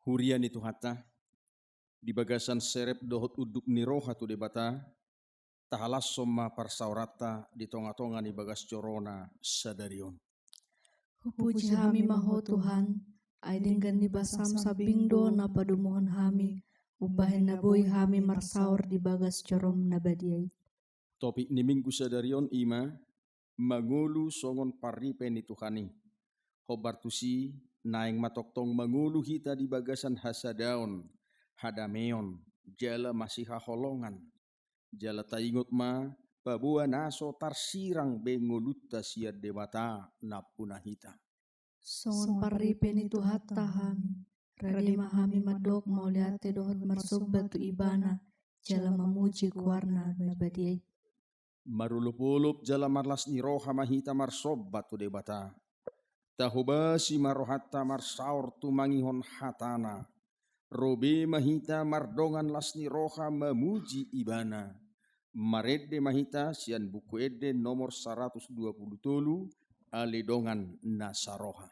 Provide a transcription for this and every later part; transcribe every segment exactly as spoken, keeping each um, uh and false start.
Huria ni Tuhanta, di bagasan serep dohot unduk ni roha tu Debata, tahalashon ma parsaoranta di tonga-tonga ni bagas joro-Na sadari on. Hupuji hami ma Ho Tuhan, ai denggan ni basaM sambing do na padomuhon hami, umbahen na boi hami marsaor di bagas joroM na badia i. Topik ni Minggu sadari on i ma, mangolu songon parripe ni Tuhan i. Hombar tusi, naeng ma tongtong mangolu hita di bagasan hasadaon, hadameon, jala masihaholongan. Jala taingot ma, paboa na so tarsirang be ngolunta sian Debata nampuna hita. Songon parripe ni Tuhanta hami, rade ma hami mandok mauliate dohot marsomba tu Ibana, jala mamuji goarna na badia i. Marolop-olop jala marlas ni roha ma hita marsomba tu Debata. Tahobasi ma rohanta marsaor tumangihon hatana. Ro be ma hita mardongan las ni roha mamuji Ibana. Marende ma hita sian Buku Ende nomor saratus dua pulu tolu, ale dongan na saroha.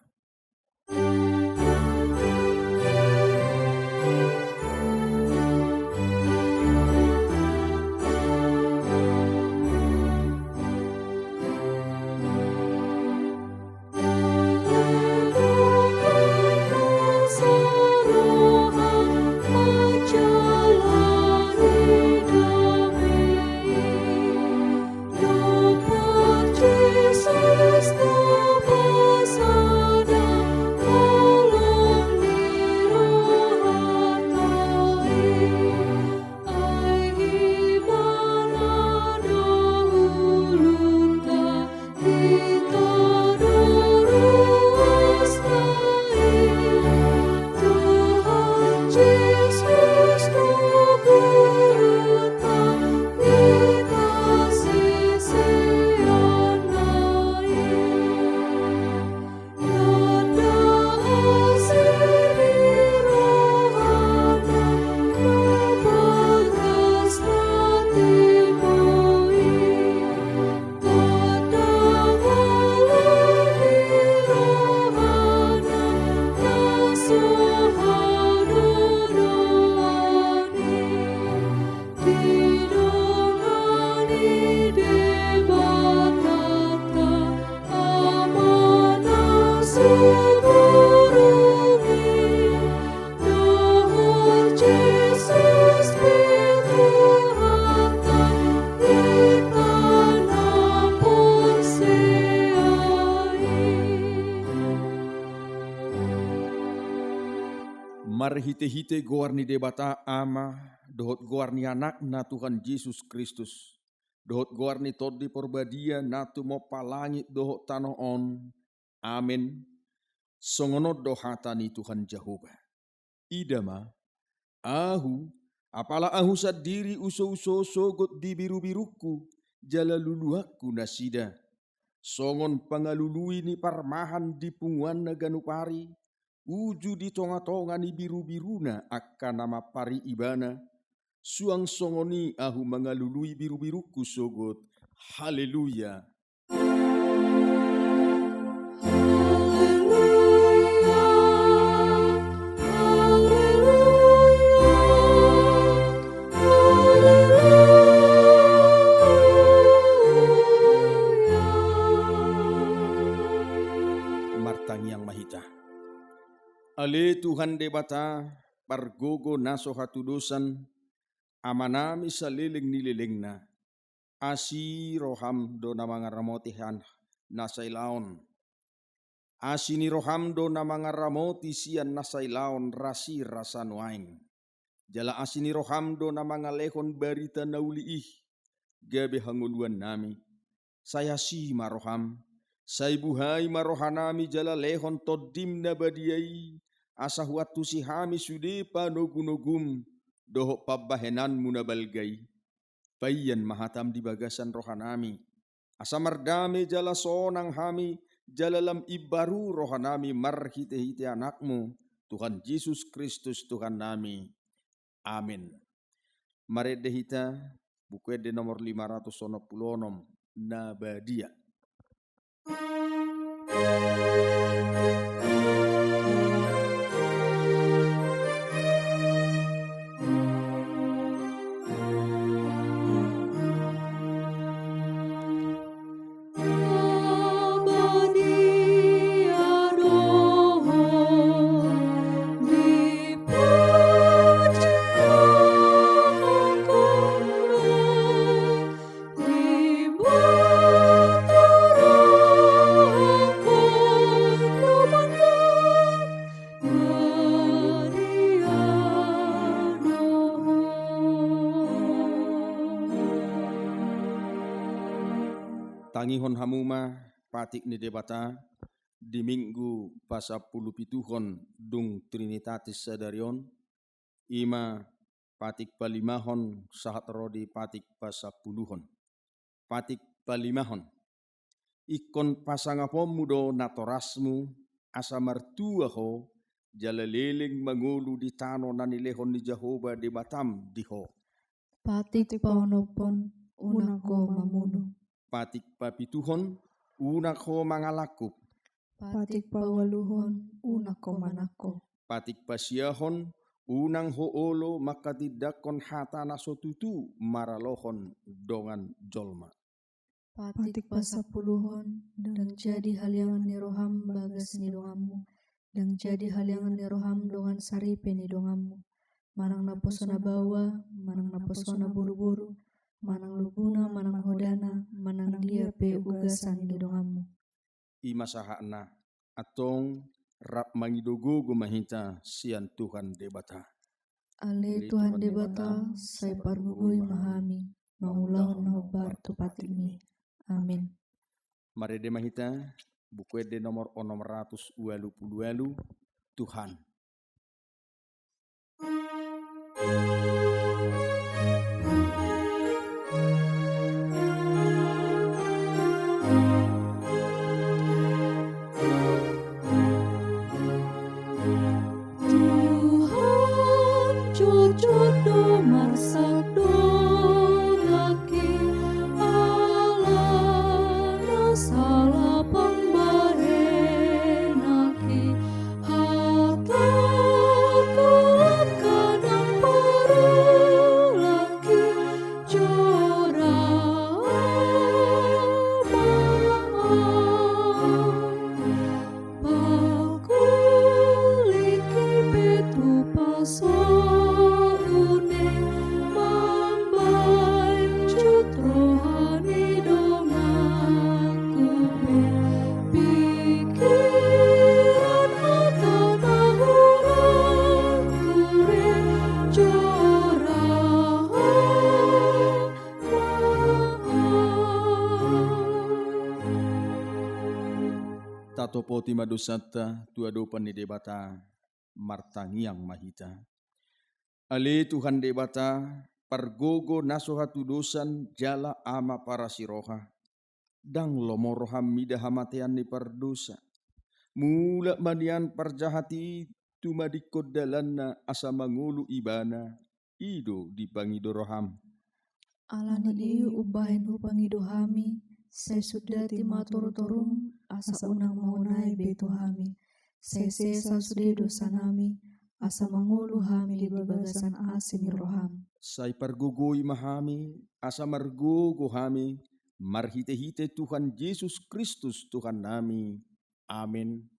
Marhite-hite goar ni Debata Ama, dohot goar ni Anakna Tuhan Jesus Kristus, dohot goar ni Tondi Porbadia na tumompa langit dohot tano on. Amen. Songon on do hata ni Tuhan Jahowa. Ida ma, Ahu, apala Ahu sandiri usouso sogot di birubirungku, jala luluanku nasida. Songon pangalului ni parmahan di punguanna ganup ari, uju di tonga-tonga ni birubiruna angka na mampari ibana, suang songon i Ahu mangalului birubirungku sogot. Haleluya. Martangiang ma hita. Ale Tuhan Debata, pargogo na so hatudosan, Amanami saleleng ni lelengna, asi roham do na mangaramoti han-, na sailaon. Asi ni roham do na mangaramoti sian na sailaon rasirasa nuaeng. Jala asi ni roham do na mangalehon barita na uli i, gabe hangoluannami. Sai asi ma roham, sai buhai ma rohanami jala lehon Tondim na badia i, asa huantusi hami sude panogunogum, dohot pambahenanmu na balga i. Payan ma hatam di bagasan rohanami, asa mardame jala sonang hami, jala lam imbaru rohanami marhitehite Anakmu, Tuhan Jesus Kristus Tuhannami. Amen. Marende hita, Buku Ende nomor lima ratus onom pulu onom, na badia. Tangihon hamu ma patik ni Debata di Minggu pasampulupituhon dung Trinitatis sadari on, i ma patik palimahon sahat ro di patik pasampuluhon. Patik palimahon. Ingkon pasangaponmu do natorasmu, asa martua ho, jala leleng mangolu di tano na nilehon ni Jahowa Debatam di ho. Patik paonomhon, unang ho mamunu. Patik papituhon, unang ho mangalangkup. Patik paualuhon, unang ho manangko. Patik pasiahon, unang ho olo manghatindanghon hata na so tutu maralohon dongan jolma. Patik pasampuluhon, ndang jadi haliangan ni roham bagas ni donganmu, ndang jadi haliangan ni roham dongan saripe ni donganmu, manang naposona baoa, manang naposona boruboru, manang lobuna, manang hodana, manang dia pe ugasan ni donganmu. I ma sahatna, antong rap mangido gogo ma hita sian Tuhan Debata. Ale Tuhan Debata, sai pargogoi ma hami mangulahon na hombar tu patikmi. Amen. Marende ma hita, Buku Ende nomor onom ratus ualu pulu ualu, Tuhan. Tuhan, jujur do marsandok nangkin, ala na sala pambahen nangkin, hata kuat kadang boru nangkin, jora mangan. Pangkulingi pe tupa so unang mambahen jut roha ni donganku pe. Pingkiran hata na hurang ture jora mangan. Tatopoti ma dosanta tu adopan ni Debata, martangiang ma hita. Ale Tuhan Debata, pargogo na so hatudosan jala ama parasi roha, ndang lomo roham mida hamatean ni pardosa. Mulak ma nian parjahat i tumadingkon dalanna asa mangolu ibana, i do dipangido roham. Ala ni i umbahen hupangido hami, sai sundati ma torutorum, asa unang mangonai be tu hami. Sai sesa sude dosanami, asa mangolu hami di bagasan asi ni roham. Sai pargogoi ma hami, asa margogo hami, marhitehite Tuhan Jesus Kristus Tuhannami. Amen.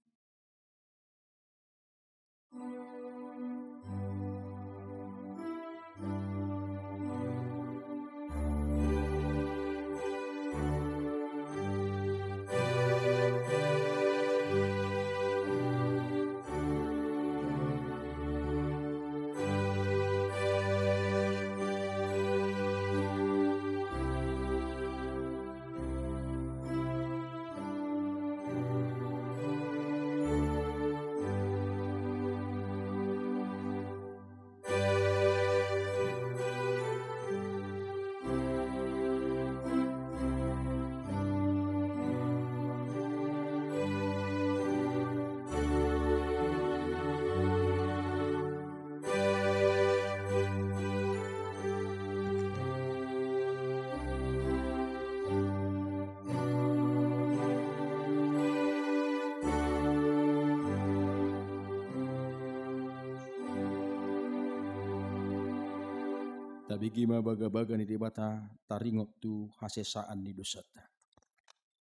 Tabege ma bagabaga ni Debata, taringot tu hasesaan ni dosanta.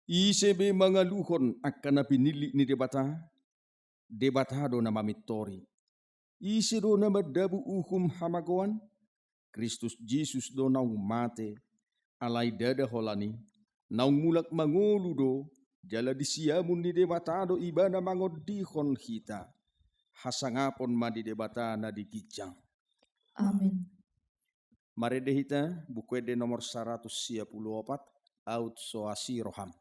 Ise be mangaluhon angka na pinillit ni Debata, Debata do na mamintori. Ise do na mandabu uhum hamagoan? Kristus Jesus do naung mate, alai ndada holan i, naung mulak mangolu do, jala di siamun ni Debata do ibana mangondihon hita. Hasangapon ma di Debata na di ginjang. Amen. Marende hita, Buku Ende nomor saratus sia pulu opat, aut so asi roham.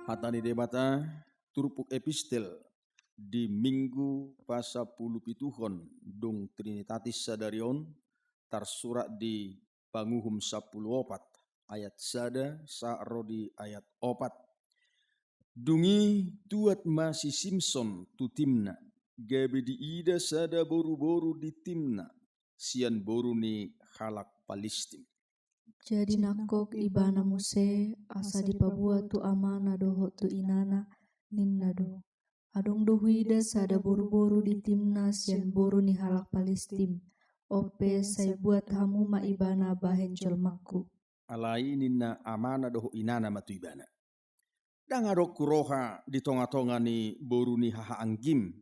Hata ni Debata, turpuk epistel di Minggu pasampulupituhon dung Trinitatis sadari on, tarsurat di Panguhum sampulu opat, ayat sada sahat ro di ayat opat. Dung i tuat ma si Simson tu Timna, gabe diida sada boruboru di Timna, sian boru ni halak Palistim. Jadi nangkok ibana muse, asa dipaboa tu amana dohot tu inana, ninna do: Adong do huida sada boruboru di Timna sian boru ni halak Palistim. On pe sai buat hamu ma ibana bahen jolmangku. Alai ninna amana dohot inana ma tu ibana: Ndang adong huroha di tongatonga ni boru ni hahaanggim,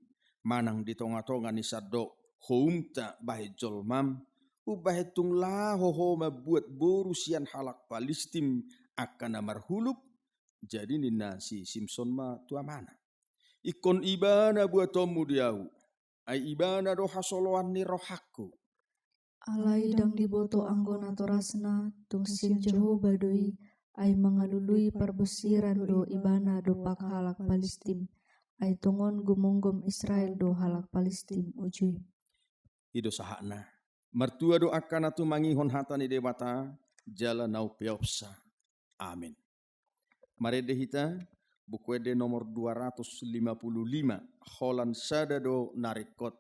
manang di tongatonga ni sandok houmta bahen jolmam, umbahen tung laho ho mambuat boru sian halak Palistim angka na marhulup. Jadi ninna si Simson ma tu amana: Ingkon ibana buatonmu di ahu, ai ibana do hasoloan ni rohangku. Alai ndang diboto anggo natorasna, tung sian Jahowa do i, ai mangalului parbonsiran do ibana dompak halak Palistim, ai tongon gumomgom Israel do halak Palistim uju i. I do sahatna. Martua do angka na tumangihon hata ni Debata, jala na umpeopsa. Amen. Marende hita, Buku Ende nomor dua ratus lima puluh lima, holan sada do na ringkot.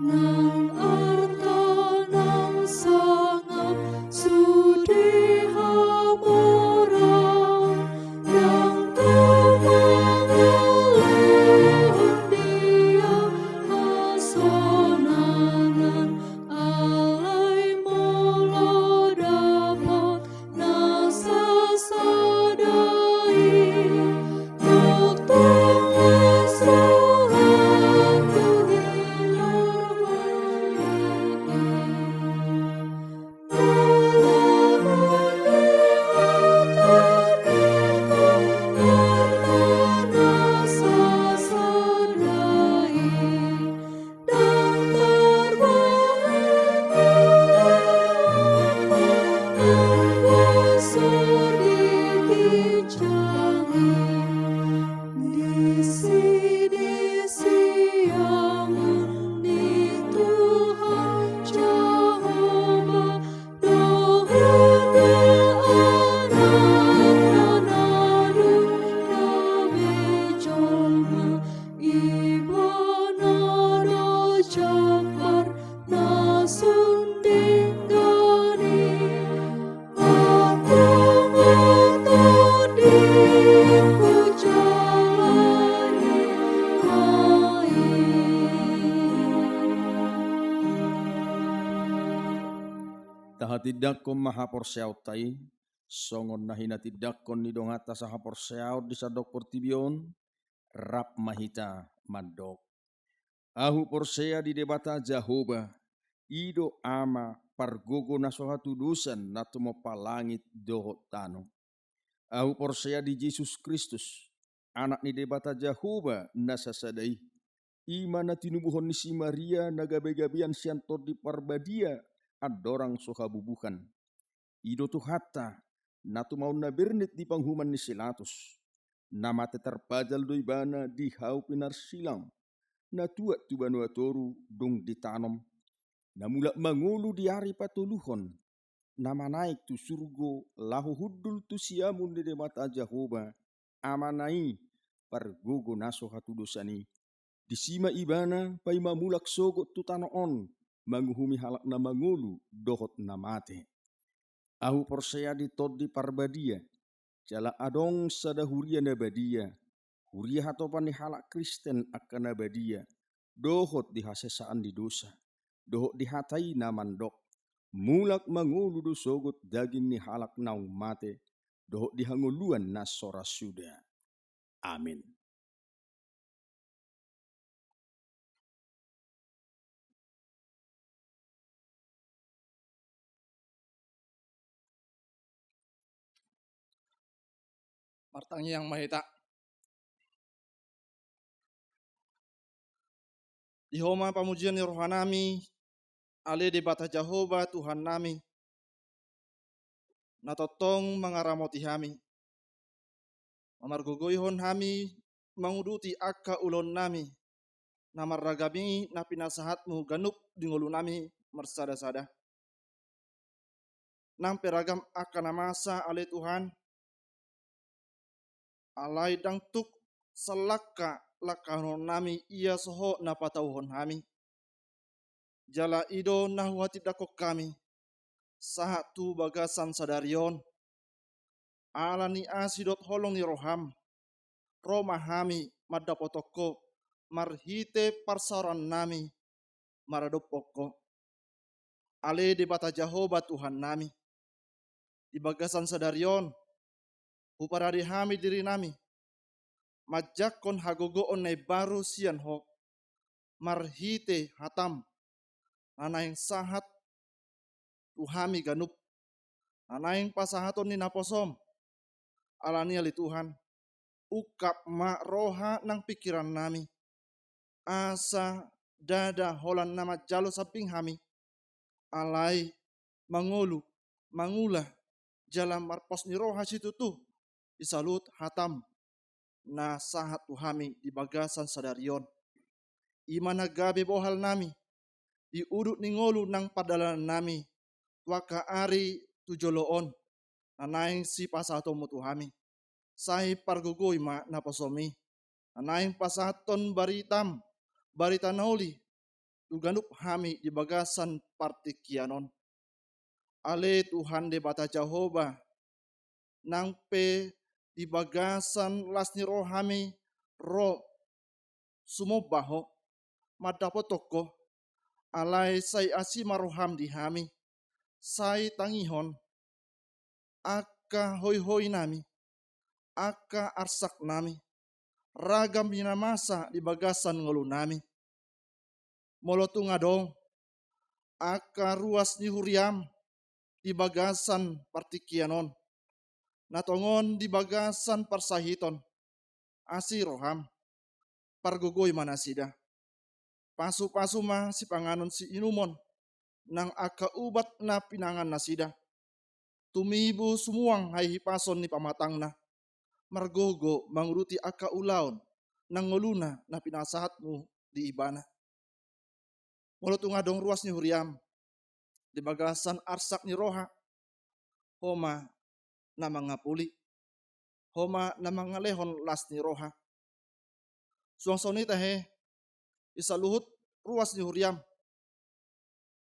Nang arta nang sangap sude hamoraon, nang tumangihon dia hasonangan, alai molo dapot na sasada i, tongtong las rohangku hinorhon i. Ala on di hata ni Tuhan, na sasada i. Ibana do jambar na sun denggan i, antong-antong di hujal ni ai. Tahatindangkon ma haporseaonta i, songon na hinatindangkon ni donganta sahaporseaon di sandok portibi on, rap ma hita mandok. Ahu porsea di Debata Jahowa, i do Ama pargogo na so hatudosan na tumompa langit dohot tano. Ahu porsea di Jesus Kristus, Anak ni Debata Jahowa na sasada i. I ma na tinubuhon ni si Maria na gabegabean sian Tondi Parbadia andorang so habubuhan. I do Tuhanta, na tumaon na bernit di panguhuman ni si Latus. Na mate tarpajal do ibana di hau pinarsilang. Na tuat tu banua toru dung ditanom. Na mulak mangolu di ari patoluhon. Na manaek tu surgo laho hundul tu siamun ni Debata Jahowa, Amana i, pargogo na so hatudosan i. Disi ma ibana paima mulak sogot tu tano on, manguhumi halak na mangolu dohot na mate. Ahu porsea di Tondi Parbadia, jala adong sada huria na badia, huria hatopan ni halak Kristen angka na badia, dohot di hasesaan ni dosa, dohot di hata i na mandok, mulak mangolu do sogot daging ni halak naung mate, dohot di hangoluan na so ra suda. Amin. Martangiang ma hita. Di Ho ma pamujian ni rohanami, ale Debata Jahowa Tuhannami, na tongtong mangaramoti hami. Mamargogoihon hami manguduti angka ulaonnami, na marragam i na pinasahatmu ganup di ngolunami marsada-sada. Nang pe ragam angka na masa ale Tuhan, alai ndang tuk sallangka langkahononnami ia so Ho na patauhon hami. Jala i do na huhatindangkon hami, sahat tu bagasan sadari on. Ala ni asi dohot holong ni roham, ro ma hami mandapothon Ho, marhite parsaorannami maradophon Ho. Ale Debata Jahowa Tuhannami, di bagasan sadari on, huparade hami dirinami, manjangkon hagogoon na imbaru sian Ho, marhite hatam, na naeng sahat tu hami ganup, na naeng pasahaton ni naposom. Alani ale Tuhan, ungkap ma roha nang pingkirannami, asa ndada holan na manjalo sambing hami, alai mangolu, mangula, jala marpos ni roha situtu, di saluhut hatam, na sahat tu hami di bagasan sadari on. I ma na gabe bohalnami, di udut ni ngolu nang pardalanannami, tu angka ari tu jolo on, na naeng sipasahatonmu tu hami. Sai pargogoi ma naposom i, na naeng pasahathon baritam, barita na uli, tu ganup hami di bagasan partingkian on. Ale Tuhan Debata Jahowa, nang pe di bagasan las ni rohami ro sumomba Ho, mandapothon Ho, alai sai asi ma roham di hami, sai tangihon angka hoihoinami, angka arsaknami, ragam ni na masa di bagasan ngolunami. Molo tung adong angka ruas ni huriam di bagasan partingkian on, na tongon di bagasan parsahiton, asi roham, pargogoi ma nasida. Pasupasu ma sipanganon siinumon, nang angka ubat na pinangannasida. Tumibu sumuang hahipason ni pamatangna, margogo manguduti angka ulaon nang ngoluna na pinasahatmu di ibana. Molo tung adong ruas ni huriam di bagasan arsak ni roha, Ho ma na mangapuli, Ho ma na mangalehon las ni roha. Suang songon i tahe, di saluhut ruas ni huriam,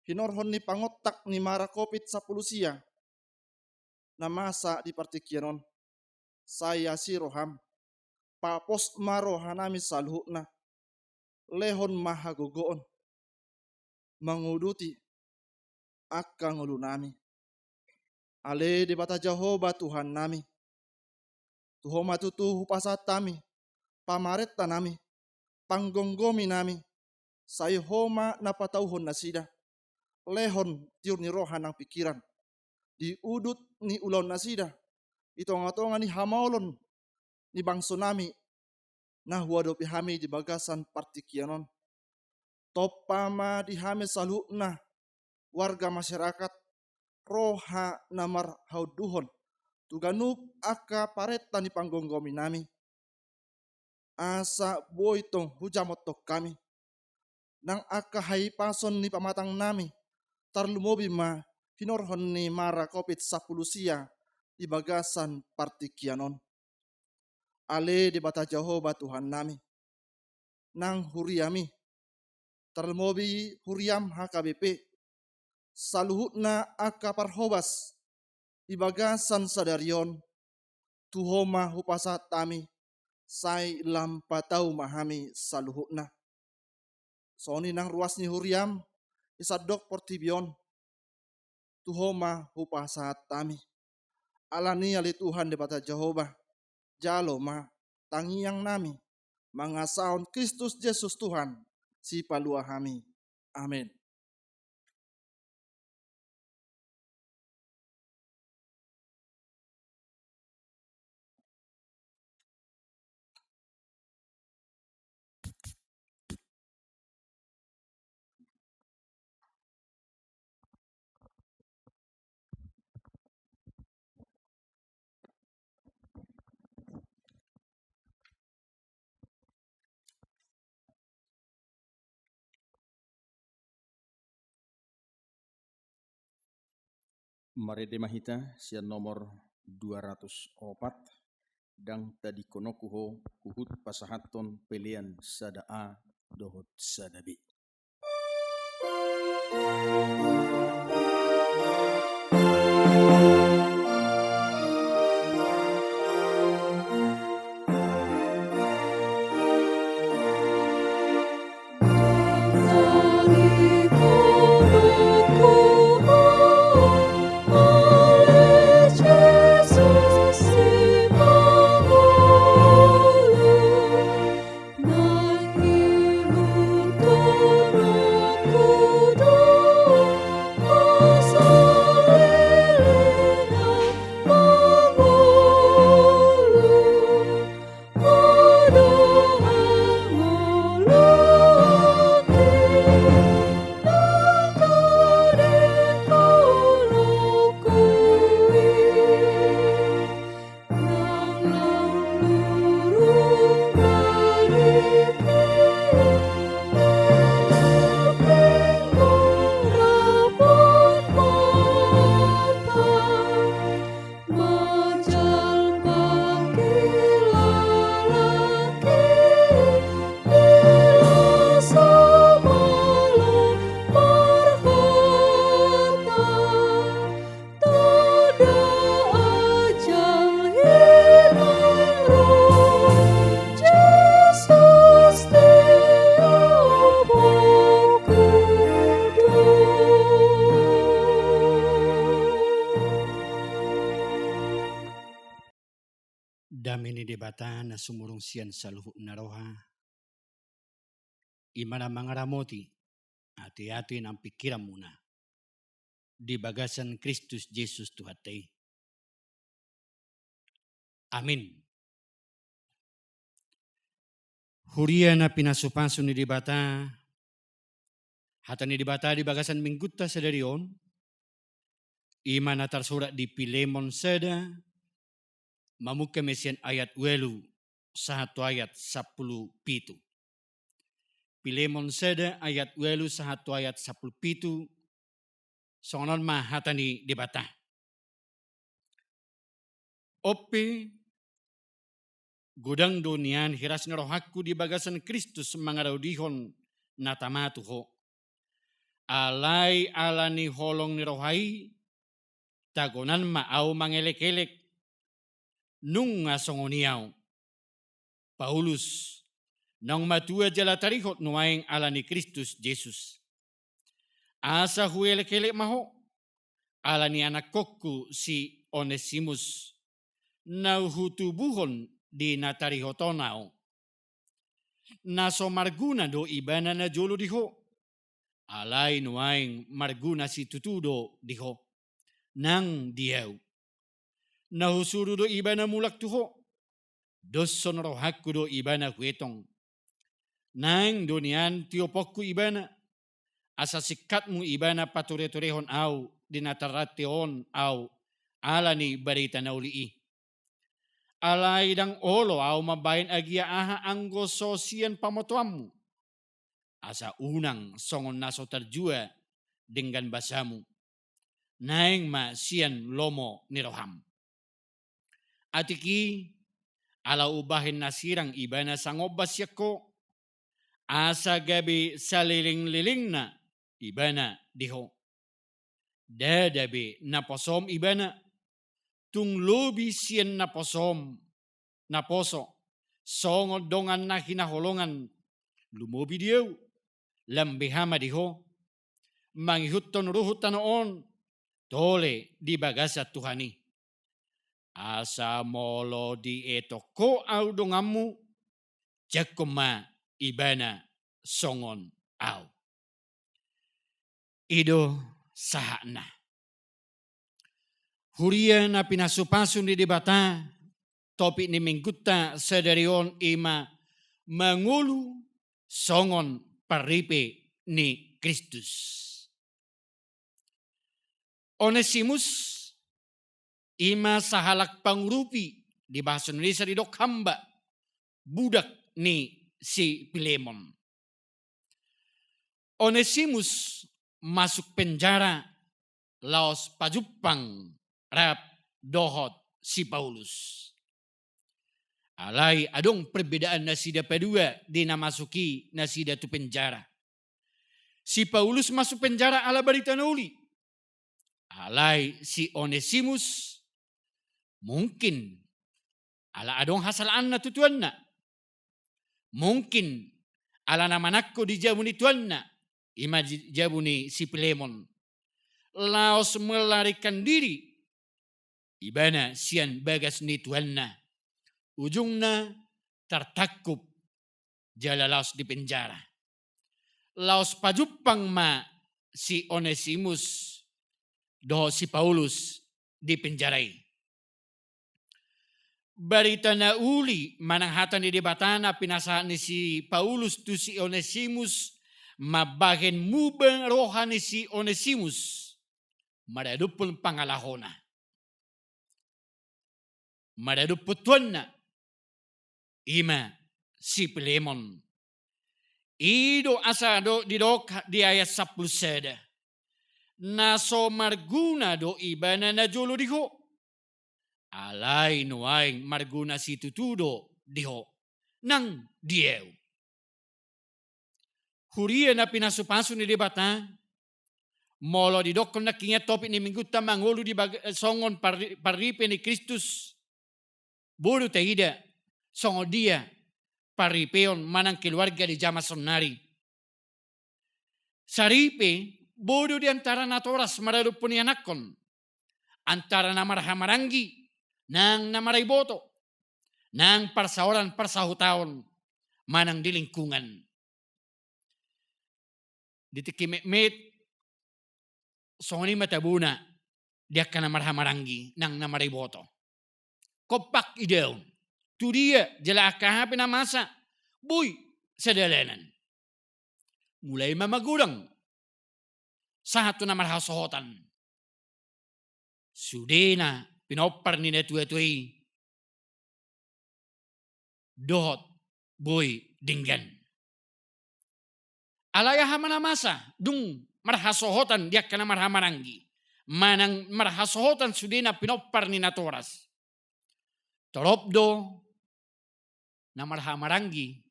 hinorhon ni pangontak ni mara Covid sampulu sia, na masa di partingkian on, sai asi roham, papos ma rohanami saluhutna, lehon ma hagogoon, manguduti angka ngolunami. Ale Debata Jahowa Tuhannami, tu Ho ma tutu hupasahat hami, pamarentanami, panggomgominami, sai Ho ma na patauhon nasida, lehon tiur ni roha nang pingkiran, di udut ni ulaon nasida, di tonga-tonga ni hamaolon ni bangsonami, na huadopi hami di bagasan partingkian on. Tompa ma di hami saluhutna warga masyarakat, roha na marhaunduhon tu ganup angka parenta ni panggomgominami, asa boi tong hujamothon hami nang angka hahipason ni pamatangnami, tarlumobi ma hinorhon ni mara Covid sampulu sia di bagasan partingkian on. Ale Debata Jahowa Tuhannami, nang huriami, tarlumobi huriam H K B P, saluhutna angka parhobas di bagasan sadari on, tu Ho ma hupasahat hami, sai lam patau ma hami saluhutna. Songon i nang ruas ni huriam di sandok portibi on, tu Ho ma hupasahat hami. Alani i ale Tuhan Debata Jahowa, jalo ma tangiangnami, mangasahon Kristus Jesus Tuhan, Sipalua hami. Amen. Marende ma hita sian nomor dua ratus opat, ndang tadingkononku ho huhut pasahathon pelean sada A dohot sada B. Dame ni Debata na sumurung sian saluhutna roha, i ma na mangaramoti ateate nang pingkiranmuna di bagasan Kristus Jesus Tuhanta i. Amin. Huria na pinasupasu ni Debata, hata ni Debata di bagasan minggunta sadari on, i ma na tarsurat di Pilemon sada, mamungka ma sian ayat ualu sahat tu ayat sampulu pitu. Pilemon sada ayat ualu sahat tu ayat sampulu pitu, songon on ma hata ni Debata. On pe, godang do nian hiras ni rohangku di bagasan Kristus mangaraudihon na tama tu ho. Alai ala ni holong ni roha i, tagonan ma ahu mangelekelek, nunga songon i ahu, Paulus, naung matua jala tarihot nuaeng ala ni Kristus Jesus. Asa huelekelek ma ho, ala ni anakkonku si Onesimus, na hutubuhon di na tarihot on ahu. Na so marguna do ibana najolo di ho, alai nuaeng marguna situtu do di ho nang di ahu. Na husuru do ibana mulak tu ho, doshon rohangku do ibana huetong. Naeng do nian tioponku ibana, asa singkatmu ibana patureturehon ahu di na tarrante on ahu ala ni barita na uli i. Alai ndang olo ahu mambahen agia aha anggo so sian pamotoanmu, asa unang songon na so tarjua denggan basamu, naeng ma sian lomo ni roham. Atik i, ala umbahen na sirang ibana sangombas sian ho, asa gabe salelenglelengna ibana di ho. Ndada be naposom ibana, tung lobi sian naposom, naposo, songon dongan na hinaholongan, lumobi di ahu, lam beha ma di ho, mangihuthon ruhut tano on, tole di bagasan Tuhan i. Asa molo dietong ho ahu donganmu, jangkon ma ibana songon ahu. I do sahatna. Huria na pinasupasu ni Debata, topik ni minggunta sadari on i ma mangolu songon parripe ni Kristus. Onesimus i ma sahalak pangurupi, di bahasa Indonesia didok hamba, budak ni si Filemon. Onesimus masuk penjara laos pajumpang rap dohot si Paulus. Alai adong perbedaan nasida padua di na masuk i nasida tu penjara. Si Paulus masuk penjara ala barita na uli. Alai si Onesimus mungkin ala adong hasalaanna tu tuanna. Mungkin ala na manangko di jabu ni tuanna, i ma di jabu ni si Filemon, laos melarikan diri ibana sian bagas ni tuanna. Ujungna tartangkup jala laos di penjara. Laos pajumpang ma si Onesimus dohot si Paulus di penjara i. Barita na uli manang hata ni Debata na pinasahat ni si Paulus tu si Onesimus mambahen muba roha ni si Onesimus maradophon pangalahona, maradophon tuanna, i ma si Filemon. I do asa do didok di ayat sampulu sada, na so marguna do ibana najolo di ho, alai nuaeng marguna situtu do di ho nang di ahu. Huria na pinasupasu ni Debata, molo didokkon nangkin topik ni minggunta mangolu di bag-, songon parri-, parripe ni Kristus, boi do taida songon dia parripeon manang keluarga di jaman saonnari. Saripe boi do di antara natoras maradophon ianakhon, antara na marhahamaranggi nang na maraiboto, nang parsaoran parsahutaon manang di lingkungan. Di tingki metmet, songon i ma tabona di angka na marhahamaranggi nang na maraiboto. Kompak idaon, tu dia jala angka aha pe na masa, boi sadalanan. Mulai ma magodang sahat tu na marhasohotan. Sude na pinompar ni natuatua i dohot boi denggan. Alai aha ma na masa dung marhasohotan di angka na marhahamaranggi manang marhasohotan sude na pinompar ni natoras? Torop do na marhahamaranggi,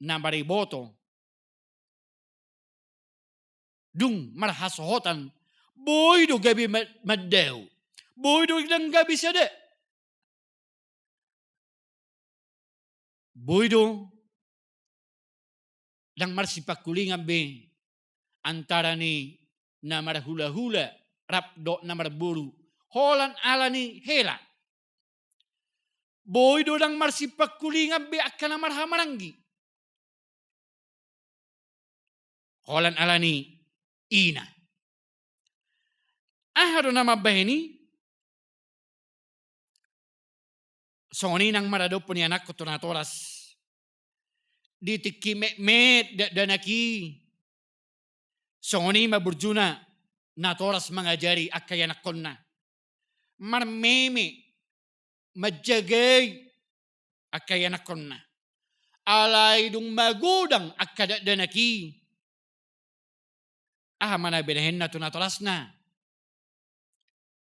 na maraiboto, dung marhasohotan, boi do gabe ma-, mandao, boi do ndang gabe sada. Boi do ndang marsipangkulingan be antara ni na marhulahula rap dohot na marboru, holan ala ni hela. Boi do ndang marsipangulingan be angka na marhahamaranggi. Holan ala ni ina. Aha do na mambahen i? Songon i nang maradophon ianakhon tu natoras. Di tingki metmet dakdanak i, songon i ma burjuna natoras mangajari angka ianakhonna. Marmeme, manjagai angka ianakhonna. Alai dung magodang angka dakdanak i, aha ma na binahenna tu natorasna?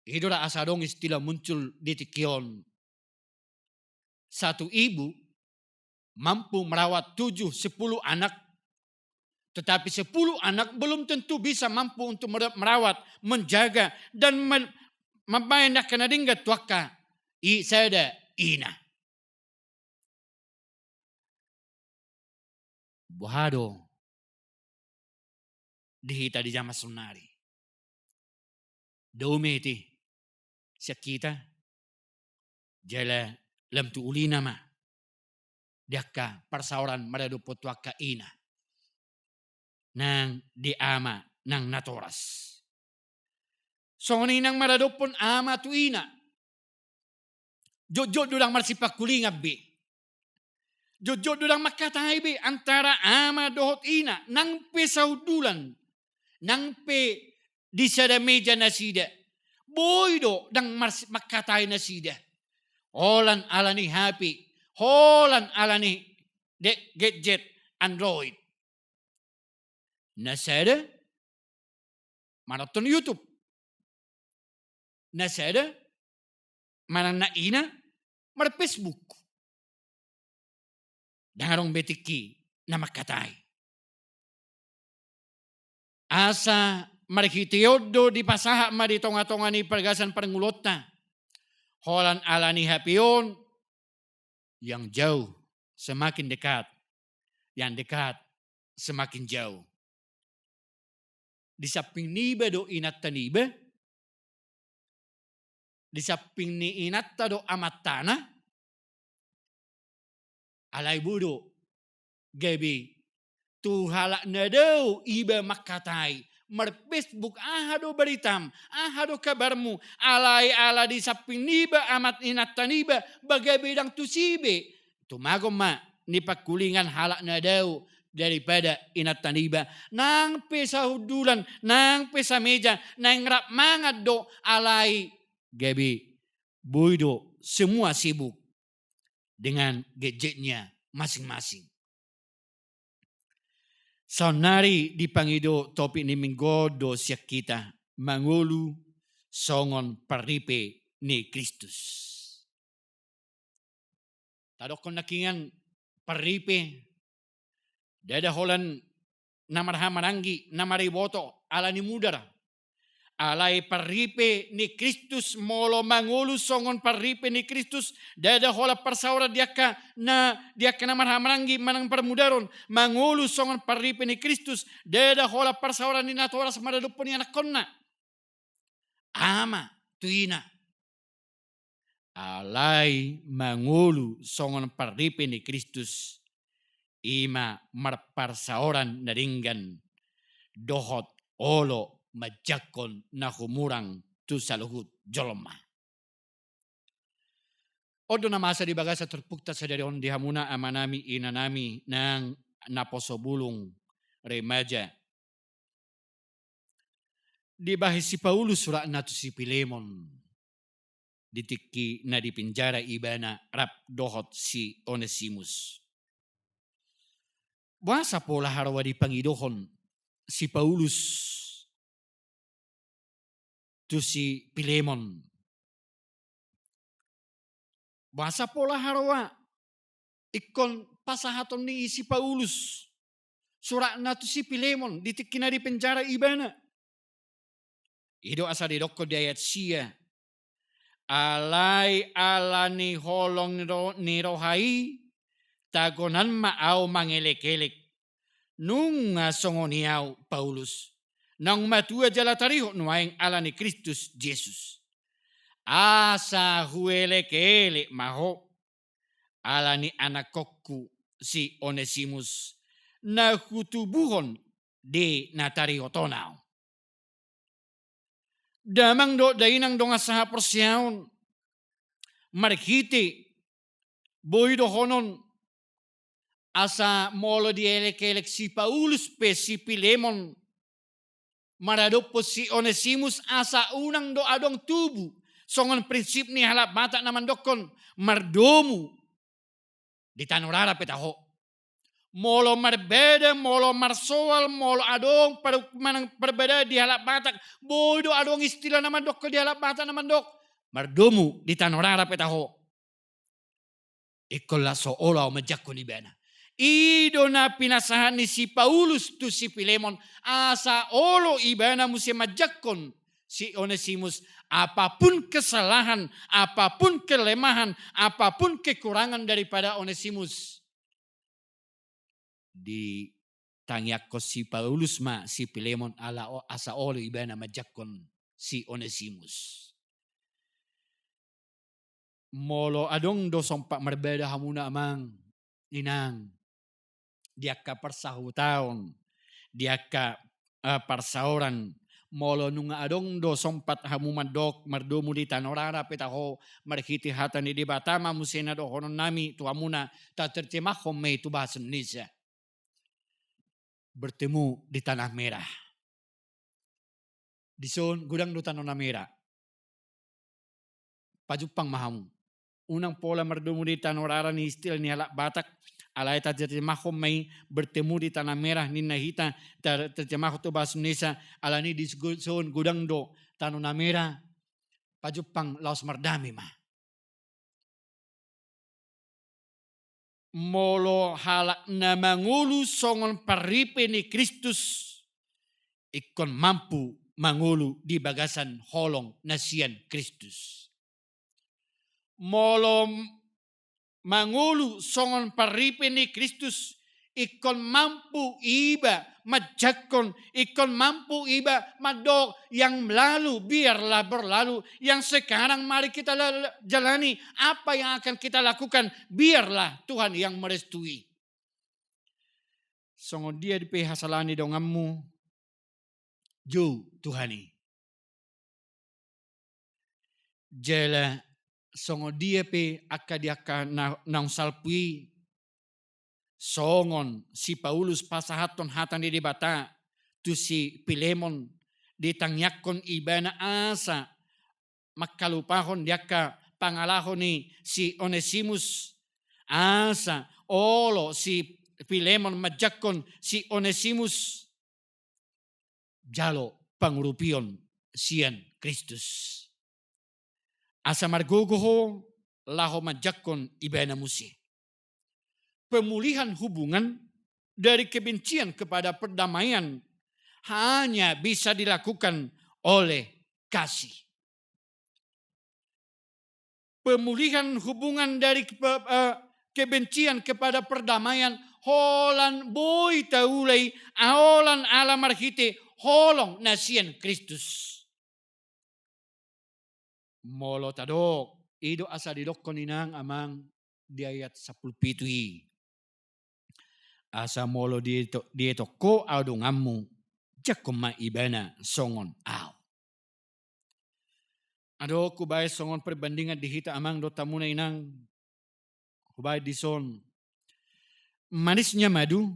I do ra asa adong istilah muncul di tingki on. Satu ibu mampu merawat tujuh, sepuluh anak, tetapi sepuluh anak belum tentu bisa mampu untuk mer-, merawat, menjaga, dan men-, mambahen angka na denggan tu angka i sada ina. Boha do di hita di jaman saonnari? Dao mete sian hita, jala lam tu ulina ma di angka parsaoran maradophon tu angka ina nang di ama nang natoras. Songon i nang maradophon ama tu ina. Jotjot do ndang marsipangulingan be. Jotjot do ndang mangkatai be antara ama dohot ina, nang pe sahundulan, nang pe di sada meja nasida. Boi do ndang mars-, mangkatai nasida. Holan ala ni H P, holan ala ni de-, gadget Android. Na sada manonton YouTube. Na sada manang na ina mar-Facebook. Ndang adong be tingki na mangkatai. Asa marhite on do dipasahat ma di tongatonga ni pargasan parngoluonta. Holan ala ni H P on, yang jauh semakin dekat, yang dekat semakin jauh. Di samping niba do inanta niba, di samping ni inanta do amantana, alai boi do gabe tu halak na dao iba mangkatai, mar-Facebook aha do baritam, aha do kabarmu, alai ala di samping niba amat inanta niba, ba gabe ndang tusi be. Tumagon ma nipangulingan halak na dao daripada inanta niba. Nang pe sahundulan, nang pe sameja, naeng rap mangan do, alai gabe boi do semua sibuk dengan gadgetnya masing-masing. Saonnari dipangido topik ni minggu on do sian hita, mangolu songon parripe ni Kristus. Tadokkon nangkiningan parripe, ndada holan na marhahamaranggi, na mariboto, ala ni mudar. Alai parripe ni Kristus, molo mangolu songon parripe ni Kristus, ndada holan parsaoran di angka na, di angka na marhahamaranggi manang parmudaron, mangolu songon parripe ni Kristus, ndada holan parsaoran ni natoras maradophon ianakhonna. Ama tu ina. Alai mangolu songon parripe ni Kristus, i ma marparsaoran na denggan dohot olo manjangkon na humurang tu saluhut jolma. On do na masa di bagasan turpukta sadari on di hamuna amanami, inanami, nang naposo bulung, remaja. Dibahen si Paulus suratna tu si Pilemon di tingki na di penjara ibana rap dohot si Onesimus. Boasa pola haroa dipangidohon si Paulus tu si Pilemon? Boasa pola haroa ingkon pasahaton ni i si Paulus suratna tu si Pilemon di tingki na di penjara ibana? I do asa didokkon di ayat sia, alai ala ni holong ni ro-, ni roha i, tagonan ma ahu mangelekelek. Nunga songon i ahu, Paulus, naung matua jala tarihot nuaeng ala ni Kristus Jesus. Asa huelek-elek ma ho ala ni anakhonku si Onesimus, na hutubuhon di na tarihot on ahu. Damang dohot dainang dongan sahaporseaon, marhite boi dohonon asa molo dielek-elek si Paulus pe si Pilemon maradophon si Onesimus, asa unang do adong tubu songon prinsip ni halak Batak na mandokkon mardomu di tano rara pe taho. Molo marbada, molo marsoal, molo adong par-, manang parbadaan di halak Batak, boi do adong istilah na mandokkon di halak Batak na mandok mardomu di tano rara pe taho. Ingkon las olo ahu manjangkon ibana. I do na pinasahat ni si Paulus tu si Pilemon, asa olo ibana muse manjangkon si Onesimus, apapun kesalahan, apapun kelemahan, apapun kekurangan daripada Onesimus. Ditangiangkon si Paulus ma si Pilemon ala o-, asa olo ibana manjangkon si Onesimus. Molo adong do sompat marbada hamuna amang, inang, di angka parsahutaon, di angka, eh, parsaoran, molo nunga adong do sompat hamu mandok mardomu di tano rara pe taho, marhite hata ni Debata ma muse na dohonon nami tu hamuna, taterjemahon ma i tu bahasa Indonesia. Bertemu di Tanah Merah. Dison godang do tano na merah. Pajumpang ma hamu. Unang pola mardomu di tano rara ni istilah ni halak Batak, alai taterjemahon ma i bertemu di Tanah Merah ninna hita, taterjemahon tu bahasa Indonesia, alani dison godang do tano na merah. Pajumpang laos mardame ma. Molo halak na mangolu songon parripe ni Kristus, ingkon mampu mangolu di bagasan holong na sian Kristus. Molo m-, mangolu songon parripe ni Kristus, ingkon mampu iba manjangkon, ingkon mampu iba mandok, yang lalu biarlah berlalu, yang sekarang mari kita la-, la-, jalani, apa yang akan kita lakukan, biarlah Tuhan yang merestui. Songon dia pe hasalaan ni donganmu, jou Tuhan i. Jala songon dia pe angka di angka na-, naung salpu i, songon si Paulus pasahathon hata ni Debata tu si Pilemon, ditangiangkon ibana asa mangkalupahon di angka pangalaho ni si Onesimus, asa olo si Pilemon manjangkon si Onesimus jalo pangurupion sian Kristus. Asa margogo ho laho manjangkon ibana muse. Pemulihan hubungan dari kebencian kepada perdamaian hanya bisa dilakukan oleh kasih. Pemulihan hubungan dari kepe-, eh, kebencian kepada perdamaian holan boi taula i, holan ala marhite holong na sian Kristus. Molo tadok, i do asa didokkon inang amang di ayat sampulu pitu i. Asa molo dieto-, dietong ho ahu donganmu, jangkon ma ibana songon ahu. Adong hubaen songon perbandingan di hita amang dohot hamuna inang. Hubaen dison. Manisnya madu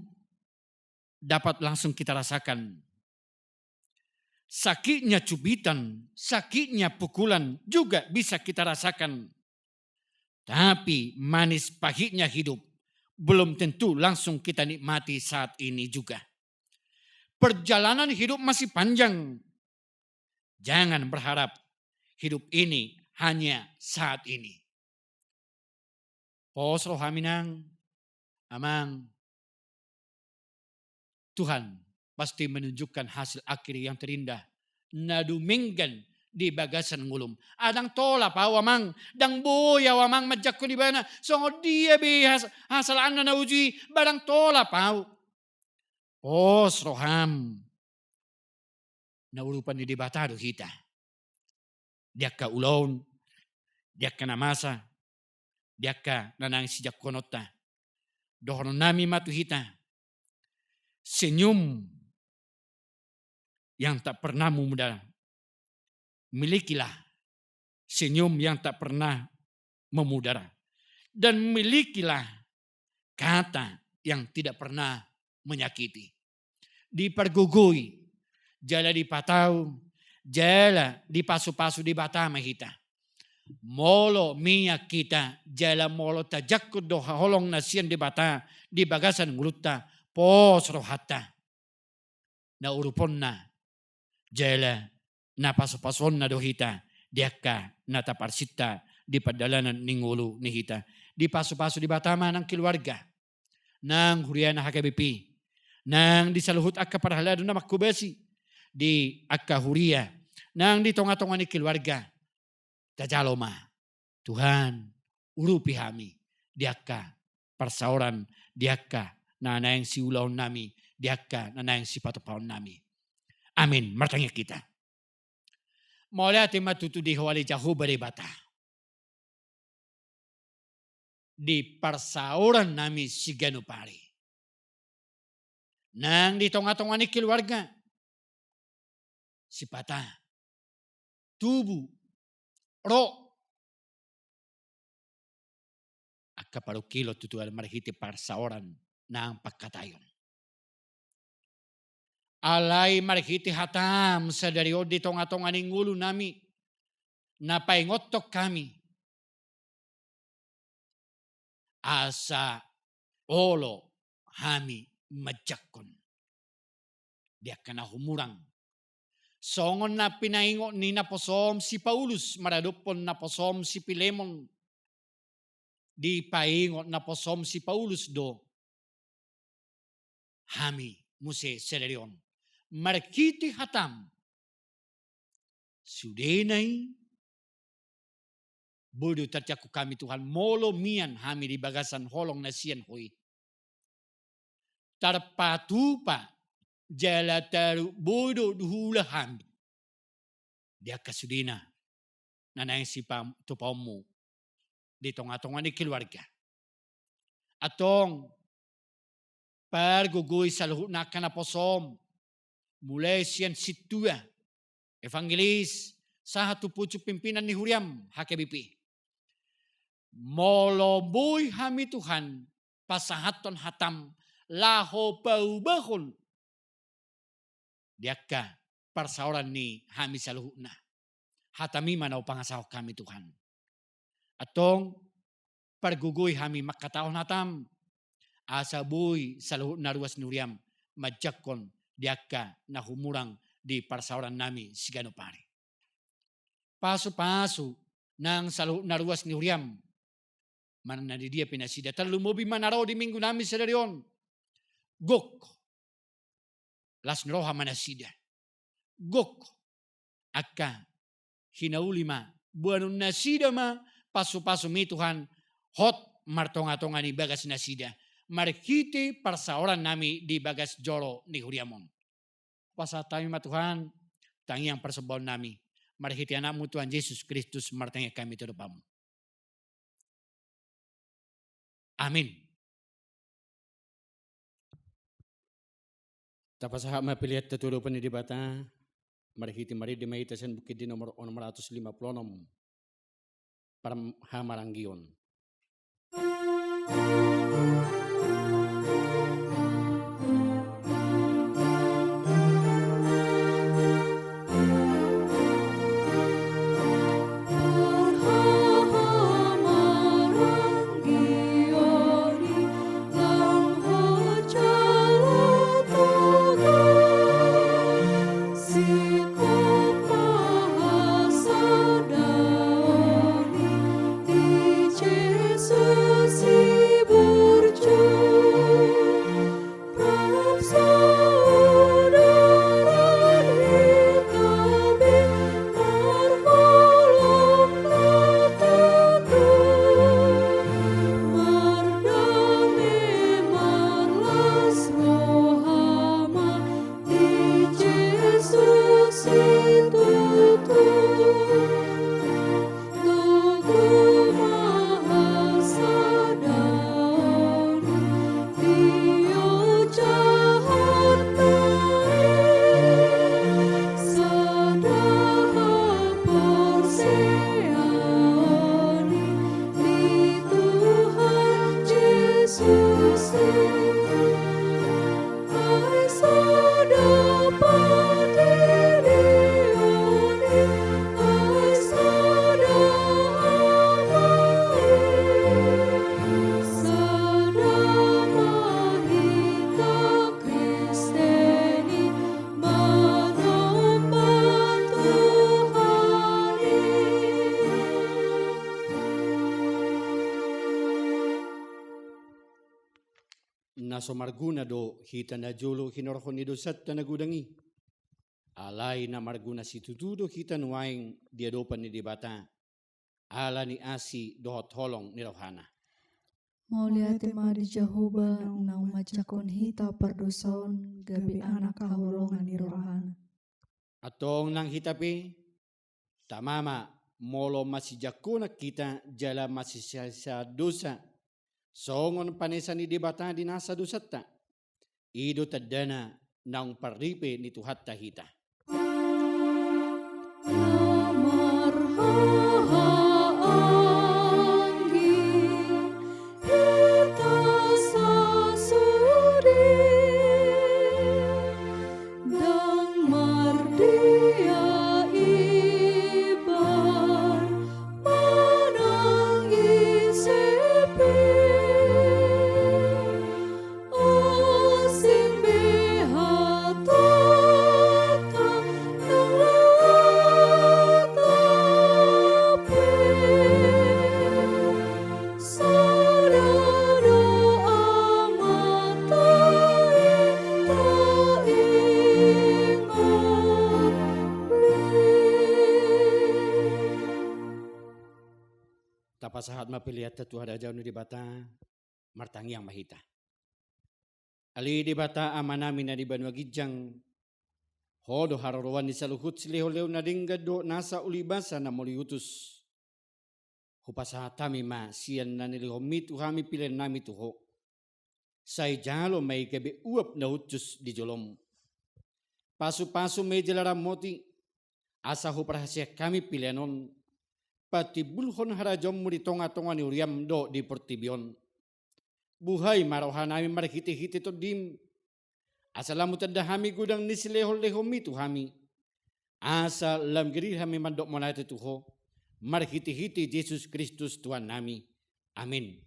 dapat langsung kita rasakan. Sakitnya cubitan, sakitnya pukulan juga bisa kita rasakan. Tapi manis pahitnya hidup belum tentu langsung kita nikmati saat ini juga. Perjalanan hidup masih panjang. Jangan berharap hidup ini hanya saat ini. Pos roham inang, amang. Tuhan pasti menunjukkan hasil akhir yang terindah. Na dumenggan di bagasan ngolum. Ndang tolap ahu amang, ndang boi ahu amang manjangkon ibana. Songon dia be has-, hasalaanna na uju i, ba ndang tolap ahu. Pos roham. Na urupan ni Debata do hita. Di angka ulaon, di angka na masa, di angka na naeng sijangkononta. Dohononnami ma tu hita. Senyum yang tak pernah memudar. Milikilah senyum yang tak pernah memudar. Dan milikilah kata yang tidak pernah menyakiti. Dipargogoi, jala dipatau, jala dipasupasu Debata ma hita. Molo mian hita, jala molo tajangkon do holong na sian Debata di bagasan ngolunta, pos rohanta. Na uruponna, jala na pasupasuonna do hita di angka na taparsinta di pardalanan ni ngolu ni hita. Dipasupasu Debata ma nang keluarga, nang huriana H K B P, nang di saluhut angka parhalado na manghobasi di angka huria, nang di tongatonga ni keluarga. Tajalo ma, Tuhan, urupi hami di angka parsaoran, di angka na naeng siulaonnami, di angka na naeng sipatupaonnami. Amin. Martangiang hita. Mauliate ma tutu di Ho ale Jahowa Debata, di parsaorannami siganup ari, nang di tongatonga ni keluarga. Sipata, tubu, ro, angka parungkilon tutu, alai marhite parsaoran nang pangkataion. Alai marhite hatam sadari on di tongatonga ni ngolunami, na paingothon hami, asa olo hami manjangkon di angka na humurang. Songon na pinaingot ni naposom si Paulus maradophon naposom si Pilemon. Dipaingot naposom si Paulus do hami muse sadari on marhite hatam. Sudena i, boi do tarjangkon hami Tuhan, molo mian hami di bagasan holong na sian Ho i. Tarpatupa jala taru, boi do huula hami di angka sudena na naeng sipatupaonmu di tongatonga ni keluarga. Antong, pargogoi saluhutna angka naposom, mulai sian sintua, evangelis, sahat tu pucuk pimpinan ni huriam H K B P. Molo boi hami Tuhan pasahathon hatam laho paubahon di angka parsaoran ni hami saluhutna. Hatam i ma na hupangasahon hami Tuhan. Antong, pargogoi hami mangkatahon hatam, asa boi saluhutna ruas ni huriam manjangkon di angka na humurang di parsaorannami siganup ari. Pasupasu nang saluhutna ruas ni huriam, manang na di dia pe nasida, tarlumobi ma na ro di minggunami sadari on. Gok, las ni roha ma nasida. Gok, angka hinauli ma, boanonnasida ma pasupasumi Tuhan, hot martongatonga ni bagasnasida marhite parsaorannami di bagas joro ni huriam on. Pasahat hami ma Tuhan tangiang parsombaonnami, marhite Anakmu Tuhan Jesus Kristus martangiang hami tu adopanMu. Amin. Tapasahat ma peleanta tu adopan ni Debata marhite marende ma hita sian Buku Ende nomor onom ratus lima puluh onom, parhamaranggion. Na so marguna do hita najolo hinorhon ni dosanta na godang i. Alai na marguna situtu do hita nuaeng di adopan ni Debata, ala ni asi dohot holong ni rohana. Mauliate ma di Jahowa naung manjangkon hita pardosa on gabe anak haholongan ni rohana. Antong nang hita pe, tama ma molo masijangkonan hita jala masisesa dosa, songon panesa ni Debata di nasa dosanta. I do tandana naung parripe ni Tuhanta hita. Na marhahaanggi hita sasude, ndang mardia iba manang ise pe. Asing be hatanta nang lewat api. Sada do Amanta i taingot be. Tapasahat ma peleanta tu harajaon ni Debata, martangiang ma hita. Ale Debata Amanami na di banua ginjang, Ho do haroroan ni saluhut silehonlehon na denggan dohot nasa ulibasa na mauliutus. Hupasahat hami ma sian na nilehonmi tu hami peleannami tu Ho. Sai jalo ma i gabe uap na hushus di jolom. Pasupasu ma i jala ramoti, asa huparhaseang hami pelean on patimbulhon harajaonmu di tongatonga ni huriam dohot di portibi on. Buhai ma rohanami marhitehite tondim, asa lam hutanda hami godang ni silehonlehonmi tu hami, asa lam giri hami mandok mauliate tu Ho, marhitehite Jesus Kristus Tuhannami. Amin.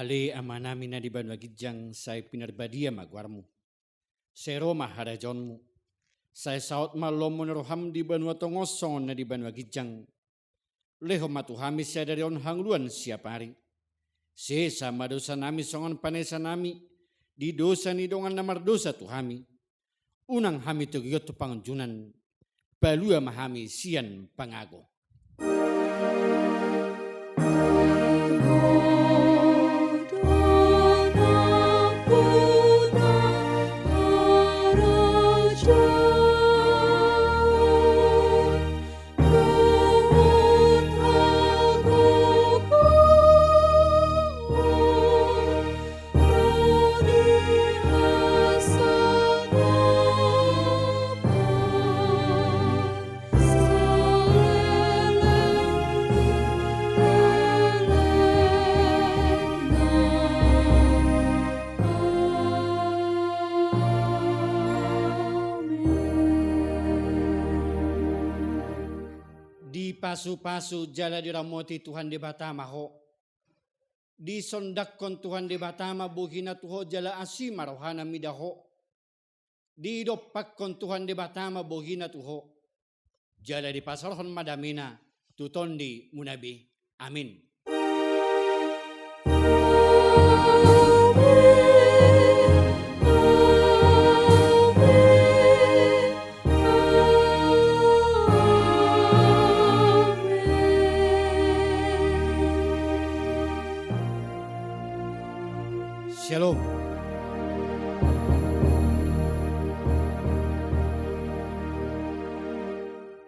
Ale Amanami na di banua ginjang, sai pinarbadia ma goarmu. Sai ro ma harajaonmu. Sai saut ma lomo ni roham di banua tonga on songon na di banua ginjang. Lehon ma tu hami sadari on hangoluan siapari. Sesa ma dosanami songon panesanami di dosa ni dongan na mardosa tu hami. Unang hami togihon tu pangunjunan, palua ma hami sian pangago. Dipasupasu jala diramoti Tuhan Debata ma ho. Disondangkon Tuhan Debata ma bohina tu ho jala asi ma rohana mida ho. Didompakkon Tuhan Debata ma bohina tu ho. Jala dipasaorhon ma damena tu tondimuna be. Amin. Shalom.